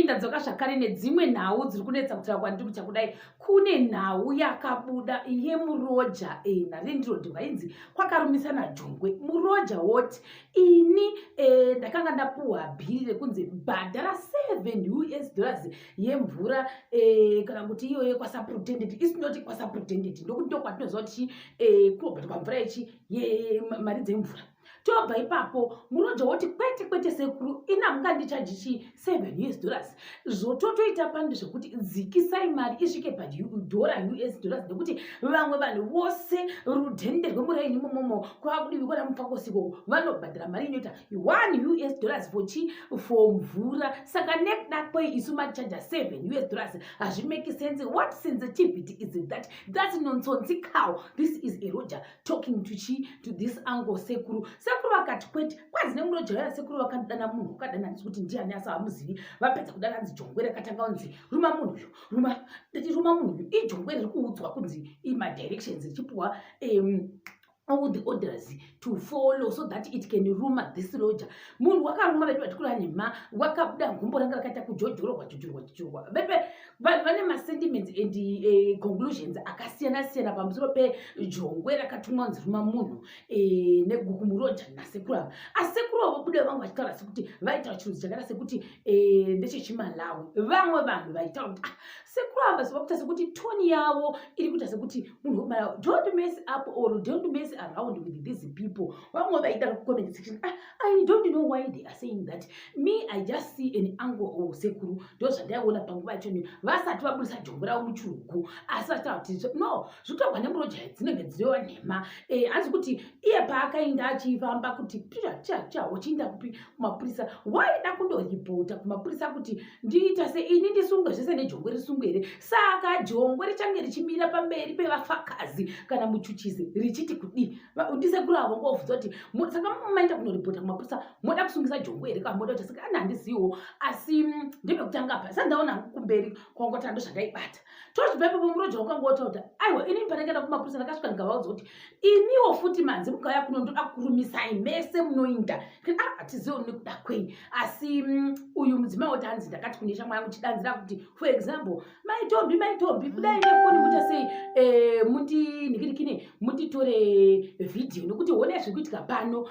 Makadii? Ndadzoka zvakare nedzimwe nhau dziri kunetsa kutaura kwandiri kuita kudai. Kune nhau yakabuda yemuroja nalandlord vainzi kwakarumisana jongwe. Muroja woti ini ndakanga ndapuhwa bhiri rekunzi bhadhara 7 US dollars yemvura kana kuti iyoyo yekwasupretended, isinoti kwasupretended, ndokuti ndokwatinoziva kuti kunobhadharwa mvura yechi yemari dzemvura. Tobva ipapo, muroja woti kwete, kwete sekuru, ini hamungandichaji chi 7 US dollars. Zvototoita pano ndezvekuti dzikisai mari isvike padhora US dollars, nekuti vamwe vanhu vose rudhende rwemuraini imomomo kwakudivi kwana Mufakosiko vanobhadhara mari inoita 1 US dollars for chi for mvura. Saka nekuda kwei isu machaja 7 US dollars? Hazvimake sense. What sensitivity is that? That's nonsensical. This is a roja talking to chi to this uncle sekuru. Sekuru vakati kwete. Kwanzi nemuroja vaya, sekuru vakandidana munhu wakadana, handisi kuti ndiani, asi hamuzivi. Vapedza kudana, hanzi jongwe rakatanga kunzi ruma munhu uyu, ruma. Ndati ruma munhu uyu, ijongwe riri kuudzwa kunzi imadirections richipuwa all the orders to follow so that it can ruma this roja. Munhu wakaruma vedu vatikura nhema, wakabuda gumbo ranga rakaita kujojorwa jojorwa jojorwa. Bebe vanhu vane masentiments and conclusions akasiyana siyana pamusoro pejongwe rakatumwa kunzi ruma munhu neguku muroja nasekuru ava. Asi sekuru avo vobuda vamwe vachitaura sekuti vaitaura chirudzi chakaita sekuti ndechechiMalawi. Vamwe vanhu vaitaura kuti, ah, sekuru ava vakuita sekuti tone yavo iri kuita sekuti munhu weMalawi. Don't mess up or don't mess around with these people, vamwe vaida kucomment section. Ah, I don't know why they are saying that. Me, I just see an uncle or sekuru, ndo zvandaiona panguva yacho vasati vabudisa jongwe ravo muchirugu. Asi vachitaura kuti no, zvinotaurwa nemuroja dzinenge dzireva nhema. Hanzi kuti iye paakainda achifamba kuti pia cha cha uchiinda kupi? Kumapurisa. Waida kundoripota kumapurisa kuti ndiita seini ndisungwe zvese nejongwe risungwe here? Saka jongwe richange richimira pamberi pevafakazi kana muchuchisi richiti kudii? Ndisekuru avo ngovhudza kuti saka maenda kunoripota kumapurisa, moda kusungisa jongwe here kana moda kuti? Saka ana handiziviwo, asi ndepekutanga apa sandaona kumberi kwangoti ando zvandaibata. Tochibva ipapo, muroja wakangoota kuti aiwa, inini pandakaenda kumapurisa ndakasvika ndikavaudza kuti imiwo futi manzi mukauya kuno ndoda kurumisai mese munoinda. Ah, hatizivo nekuda kwei, asi uyu mudzimai woti hanzi ndakati kune shamwa yangu chidanzira kuti, for example, maitombi, maitombi, kudai nefoni muita sei, mundinhikirikine, munditore vhidhiyo, nekuti honai zviri kuitika pano,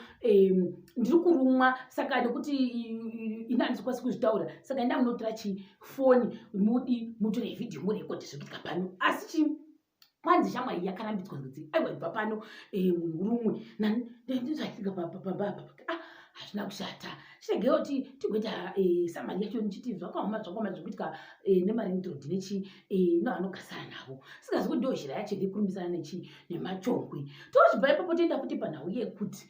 ndiri kurumwa. Saka nekuti ini handizokwanisi kuzvitaura, saka enda munotora chifoni mudi mutore vhidhiyo, murekodhi zviri kuitika pano. Asi chi kwanzi shamwari yakarambidzwa kunzi aiwa, ibva pano, munhu urumwe ndizvaitika pamba apa. Ah, hazvina kushata, chiregewo kuti tigoita summary yacho ndichiti zvakaoma, zvakaoma zviri kuitika nemalandlord nechi nevanogarisana navo. Singazi kuti ndo zhira yacho yekurumisana nechi nemachongwe. Tochibva ipapo toenda futi panhau yekuti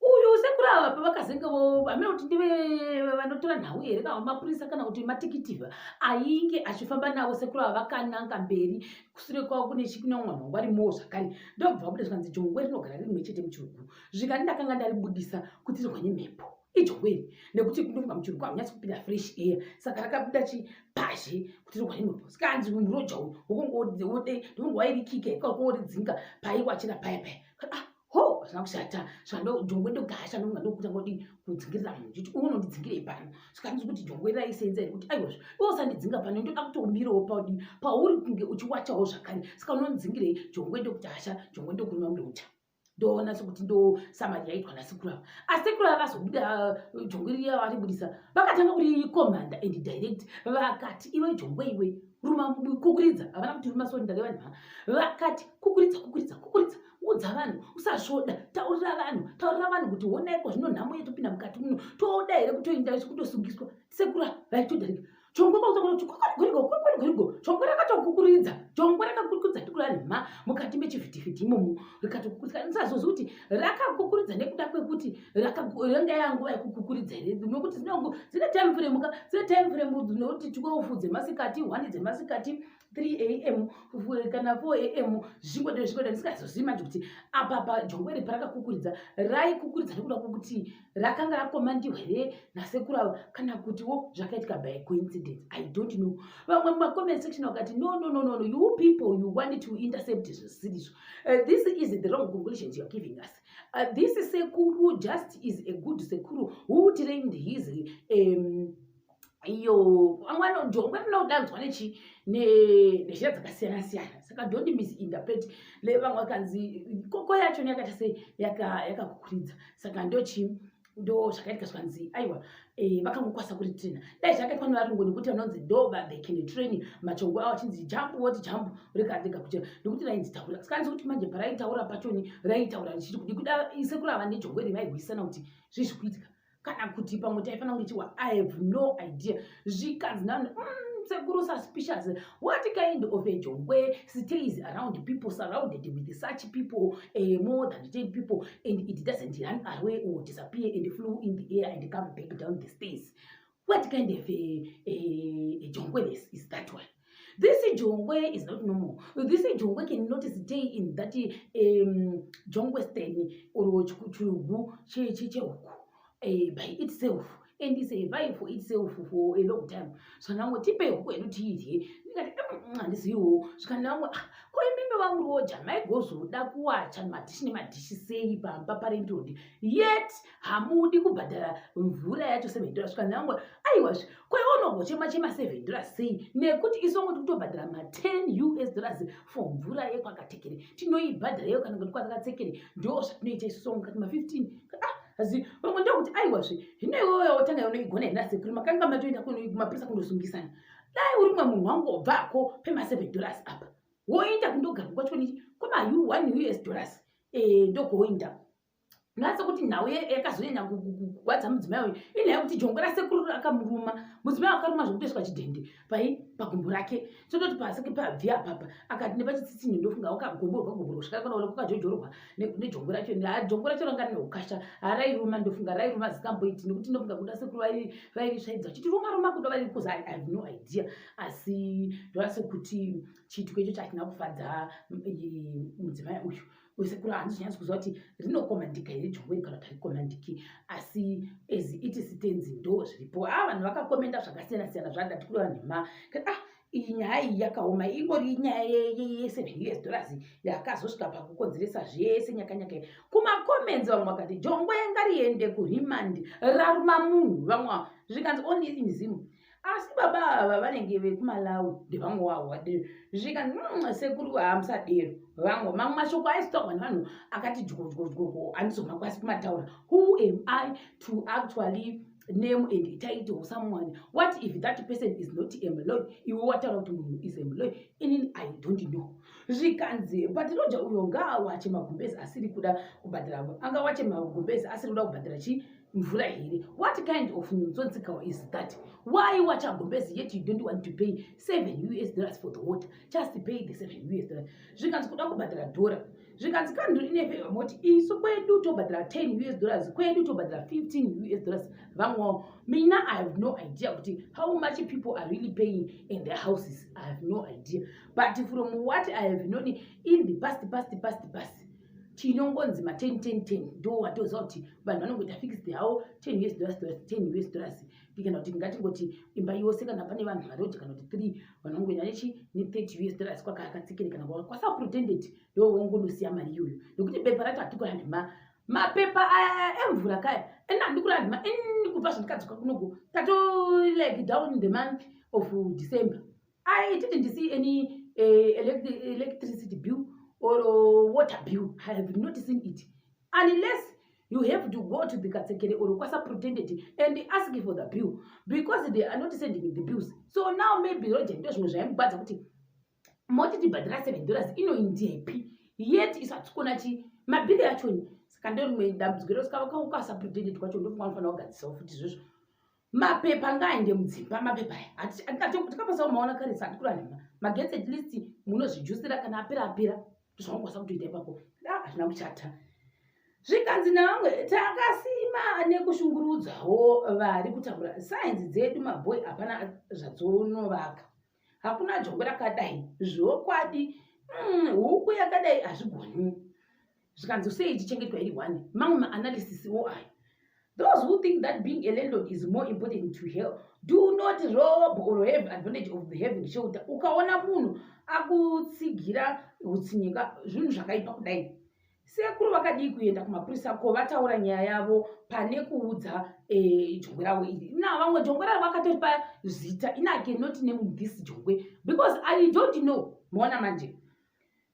uyu sekuru ava pavakazenge hamene kuti ndive vanotora nhau here kana mapurisa kana kuti matikitivha ainge achifamba navo sekuru ava vakananga mberi, kusure kwavo kune chikuna mumwe vanhu varimowo zvakare. Ndobva vabuda zvikanzi jongwe rinogara rimwe chete muchirugu. Zvikani ndakanga ndaribudisa kuti rirwa nemhepo ijongwe iri, nekuti ndofunga muchirugu hamunyatsi kupinda fresh air, saka rakabuda chipazhe kuti rirwa nemhepo. Saka hanzi muroja uyu wokongode ndonge wairikika ikakongoridzinga paiwachira paya paya. Ah, ho, hazvina kushata. Zvando jongwe ndogasha ndonga ndokuta ngodi kudzingirira munhu chiti unondidzingirei pano. Saka ndisi kuti jongwe raisenza here kuti aiwa, iwe usandidzinga pano, ndoda kutoumirawo paudi pauri kunge uchiwachawo zvakare, saka unondidzingirei? Jongwe ndokuti hasha, jongwe ndokuruma muroja. Ndoona sekuti ndo summary yaitwa nasekuru ava. Asi sekuru ava vazobuda jongwe riya varibudisa, vakatanga kuricommanda and direct. Vakati, iwe jongwe, iwe ruma, kukuridza. Havana kuti ruma, sorry, ndareva nhema. Vakati kukuridza, kukuridza, kukuridza, udza vanhu, usasvoda, taurira vanhu, taurira vanhu kuti honaiko zvino nhamo yetopinda mukati muno, toda here kutoenda isu kutosungiswa? Sekuru vaitodarika jongwe kwakuti gorigo gorigo, jongwe rakatokukuridza, jongwe rakakukuridza tikura nhema mukati mechivhitivhiti imomo rikatokukuridza. Ndisazozi kuti rakakukuridza nekuda kwekuti ranga yanguva yekukukuridza here, nokuti dzine time frame ka, dzine time frame, nokuti 12 dzemasikati, 1 dzemasikati, 3 am kana 4 am, zvingodero zvingodero. Ndisingazozivi manje kuti apa pajongwe iri parakakukuridza, raikukuridza nekuda kwekuti rakanga rakomandiwa here nasekuru ava, kana kutiwo zvakaitika by coincidence, I don't know. Vamwe mumacomment section vakati, no, no, no, no, no, you people, you want to intercept zvisirizvo. This is the wrong conclusions you are giving us. This sekuru just is a good sekuru who trained his Iyo vamwe jongwe rinodanzwa nechi nezhira dzakasiyana siyana, saka don't misinterpret. Le vamwe vakanzi koko yacho yakaita sei, yakakukuridza. Saka ndochi ndo zvakaitika. Zvikanzi aiwa, vakangokwanisa kuritraina. Dai zvakaitwa nevarungu, nekuti vanonzi ndo they can train machongwe avo, achinzi jump, woti jump, rega kuchera, nekuti rainzi taura. Saka anzi kuti manje paraitaura pachoni, raitaura richiti kudi kuda sekuru ava nejongwe rivairwisana kuti zvii zvikuitika, kana kuti pamwe taifanira kunge chiwa. I have no idea. Zvikanzi nani, sekuru suspicious. What kind of a jongwe stays around people, surrounded with such people, more than 10 people, and it doesn't run away or disappear and flew in the air and come back down the stairs? What kind of a jongwe is that one? This jongwe is not normal. This jongwe cannot stay in that jongwe stand or chirugu chehuku by itself and survive for itself for a long time. So namwe tipe huku yedu tiidye. Ndikati, handiziviwo." Zvikanamwe, "Ah, ko imimi vamuroja maigozoda kuwacha madhishi nemadhishi sei pamba palandlord, yet hamudi kubhadhara mvura yacho $7?" Zvikanamwe, "Aiwazve, ko iwe unogochema chema $7 sei, nekuti isongoti kutobhadhara ma10 US dollars for mvura yekwakatekere? Tinoibhadhara iyo, kana kuti kwakatsekere ndo zvatinoita isu songo kati ma15." Ah, asi vamwe ndokuti, "Aiwazve, zvino iwewe watanga unoigona here nasekuru? Makanga matoenda kumapurisa kundosungisana. Dai uri mumwe munhu wangobvako pema$7 apa, woenda kundogara kwachoni kwema1 US dollars, ndokuoinda." Natse kuti nhau yakazonyanya kugwadza mudzimai uyu inyaya yekuti jongwe rasekuru rakamuruma mudzimai, akaruma zvekutosvika chidhende pai pagumbo rake. Tototi paseke pabvi apapa, akati nepachitsitsinho, ndofunga wakagomborwa gomborwa kusvika kana kwakajojorwa nejongwe racho. Jongwe racho ranga rine ukasha, harairuma, ndofunga rairuma zikamboiti, nekuti ndofunga kuda sekuru vairisvaidza vachiti ruma ruma kuda vari kuza. I have no idea, asi ndoda sekuti chiitiko ichocho hachina kufadza mudzimai uyu. Sekuru handizonyatsi kuziva kuti rinokomandika here jongwe kana kuti harikomandiki, asi as it stands ndo zviripo. A, vanhu vakakomenda zvakasiyana siyana, zvandati kureva nhema. Ah, iyi nyaya iyi yakaoma, ingori nyaya ye7 US dollars yakazosvika pakukonzeresa zvese nyakanyaka. Kumacomments vamwe vakati jongwe ngariende kuremand, raruma munhu. Vamwe zvikanzi only in Zim, asi baba ava vanenge vekuMalawi ndevamwe wavo. Zvikanzi, sekuru hamusadero." Vamwe mamwe mashoko aisitaurwa nevanhu akati dyodyodyogo, handizomakwasi kumataura. Who am I to actually name and title someone? What if that person is not employed? Iwe wataura kuti munhu is employed, inini I don't know. Zvikanzi, "But roja uyo ngaawache magumbezi asiri kuda kubhadhara. Angawache magumbezi asiri kuda kubhadhara chi mvura here? What kind of nonsensical is that? Why wacha gumbezi yet you don't want to pay $7 US for the water? Just pay the $7 US." Zvikanzi, "Kuda kubhadhara dhora." Zvikanzi, "Kanduri ine favor, moti isu kwedu tobhadhara 10 US dollars, kwedu tobhadhara 15 US dollars." Vamwewo, mina I have no idea kuti how much people are really paying in their houses. I have no idea, but from what I have known in the past, chinongonzi ma10 10 10 ndo watoziva kuti vanhu vanongoita fixed havo 10 US dollars, 10 US dollars. Kana kuti ngatingoti imba yose, kana pane vanhu varoja kana kuti 3, vanongoenda nechi ne30 US dollars kwakakatsikiri kana kwasuperintendent, ndo vongonosiya mari iyoyo, nekuti bepa racho hatikura nhema. Mapepa aya emvura kaya ena handikura nhema ini. Kubva zvandikadzoka kunoku, tato like down the month of December, I didn't see any electricity bill or water bill. I have not seen it, unless you have to go to the Katsekere or kwasuperintendent and ask for the bill, because they are not sending the bills. So now maybe roger ndo zvimwe zvaimugwadza kuti moti tibhadhira $7 inoindepi, yet isati kuona chi mabhiri achoni. Saka ndo rimwe dambudziko iro. Saka kwasuperintendent kwacho ndofunga vanofanira kugadzisawo futi izvozvo. Mapepa ngaaende mudzimba, mapepa aya tikapasa kumaona kare, sati kura nhema. Magetsi at least munozvijusira, kana apera apera, ndozvaungakwanisa kutoita ipapo. Hazvina kuchata. Zvikanzi navamwe, "Takasima nekushungurudzawo vari kutaura sainzi dzedu. Mabhoi hapana zvadzonovaka, hakuna jongwe rakadai zvokwadi. Huku yakadai hazvigoni." Zvikanzi, "Sei ichichengetwa iri one?" Mamwe maanalysis wo ayo. Those who think that being a landlord is more important to hell, do not rob or have advantage of the having shelter. Ukaona munhu akutsigira utsinyika zvinhu zvakaipa kudai. Sekuru vakadii kuenda kumapurisa ko vataura nyaya yavo pane kuudza eh, jongwe ravo iri. Na vamwe jongwe ravo vakatoripa zita. Ini I cannot name this jongwe because I don't know. Maona manje.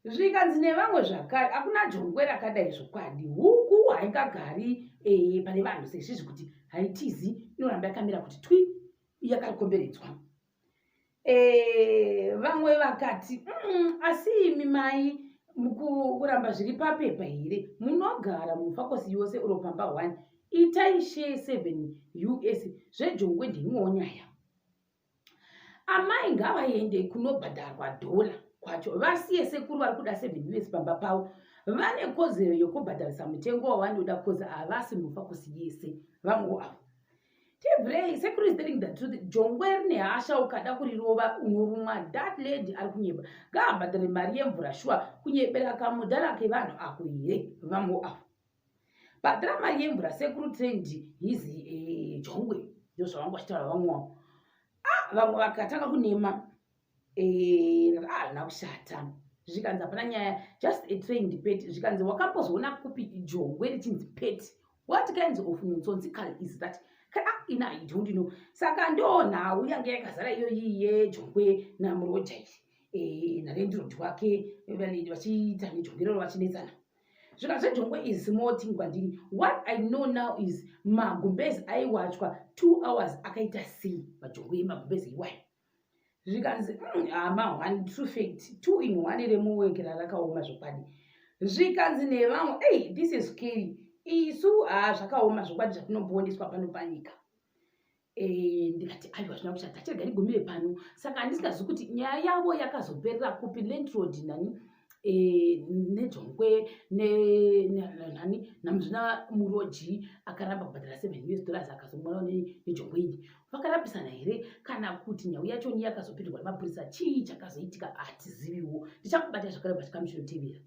Zvikanzi nevamwe zvakare hakuna jongwe rakadai zvokwadi. Huku haingagari eh, pane vanhu sezvizvi kuti haitizi inoramba yakamira kuti twi yakakomberedzwa. Eh, vamwe vakati asi imi mai mukuramba zviri papepa here munogara mufakosi yose uro pamba one itai share 7 us zvejongwe ndimwewo nyaya amai ngavaende kunobhadharwa dhola kwacho vasiye sekuru vari kuda 7 us pamba pavo vane kodzero yekubhadharisa mutengo wavanoda kozi havasi mufakosi yese vamwewo avo Tibvurei, sekuru is telling the truth. Jongwe rine hasha ukada kurirova unorumwa. That lady ari kunyeba. Ngaabhadhare mari yemvura shuwa kunyebera kamudhara kevanhu ako here vamwe avo. Bhadhara mari yemvura sekuru trained his eh, jongwe. Ndozvavanga vachitaura vamwe wavo. Ah, vamwe vakatanga kunema. Eh, hazvina kushata zvikanzi hapana nyaya just a trained pet zvikanzi wakambozoona kupi jongwe richinzi pet what kinds of nonsensical is that ah, ina i don't know saka ndo nhau yange yakazara iyoyi yejongwe namuroja iyi eh, nalendirodi wake vachiita nejongwe iroro vachinetsana zvika zvejongwe is small thing kwandiri what i know now is magumbezi aiwachwa 2 hours akaita sei majongwe emagumbezi iwayo zvikanzi hama one true fact two in one remuwekera rakaoma zvokwadi zvikanzi nevamwe ei this is scary isu haa zvakaoma zvokwadi zvatinombooneswa pano panyika e, ndikati aiwa zvina kushata chirega ndigumire pano saka handisingazivi kuti nyaya yavo yakazoperera kupi landlord nani e, nejongwe nani namuzvina muroji akaramba kubhadhara $7 akazomwana nejongwe iri vakarapisana here kana kuti nhau yacho ni yakazopindirwa nemapurisa chii chakazoitika hatiziviwo ndichakubata zvakare pachikamu chinotevera.